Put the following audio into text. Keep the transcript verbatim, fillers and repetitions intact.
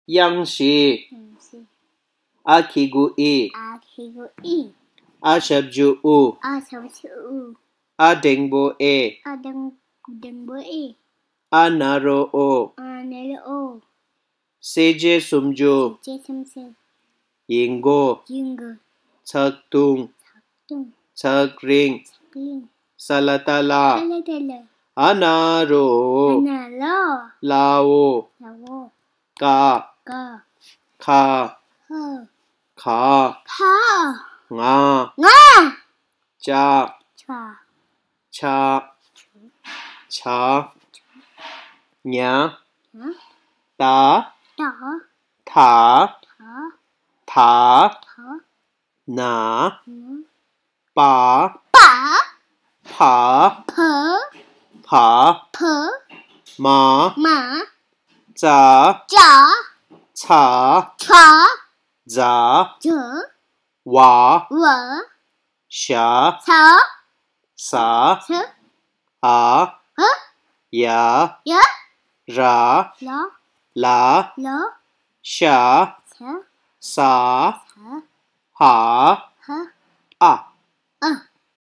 དབྱངས་བཞི། དབྱངས་བཞི། ཨ་གི་གུ་ཨི། ཨ་གི་གུ་ཨི། ཨ་ཞབས་ཀྱུ་ཨུ། ཨ་ཞབས་ཀྱུ་ཨུ། ཨ་འགྲེང་བུ་ཨེ། ཨ་འགྲེང་འགྲེང་བུ་ཨེ། ཨ་ན་རོ་ཨོ། ཨ་ན་རོ་ཨོ། ས་བརྒྱད་སུམ་ཅུ། ས་བརྒྱད་སུམ་ཅུ། ཡི་མགོ། ཡི་མགོ། ཚེག་དུང་། ཚེག་དུང་། ཚེག་རིང་། ཚེག་རིང་། ས་ལ་བཏགས་སླ། ས་ལ་བཏགས་སླ། ཨ་ན་རོ། ཨ་ན་རོ། སླ་བོ། སླ་བོ། ཀ། ཀ། ཁ། ཁ། ག། ག། ང་། ང་། ཅ། ཅ། ཆ། ཆ། ཉ། ཉ། ཏ། ཏ། ཐ། ཐ། ཐ། ཐ། ན། ན། པ། པ། ཕ། ཕ། བ། བ། མ། མ། ཙ། ཙ། ཚ། ཚ། ཛ། ཛ། ཝ། ཝ། ཞ། ཞ། ཟ། ཟ། འ། འ། ཡ། ཡ། ར། ར། ལ། ལ། ཤ། ཤ། ས། ས། ཧ། ཧ། ཨ། ཨ།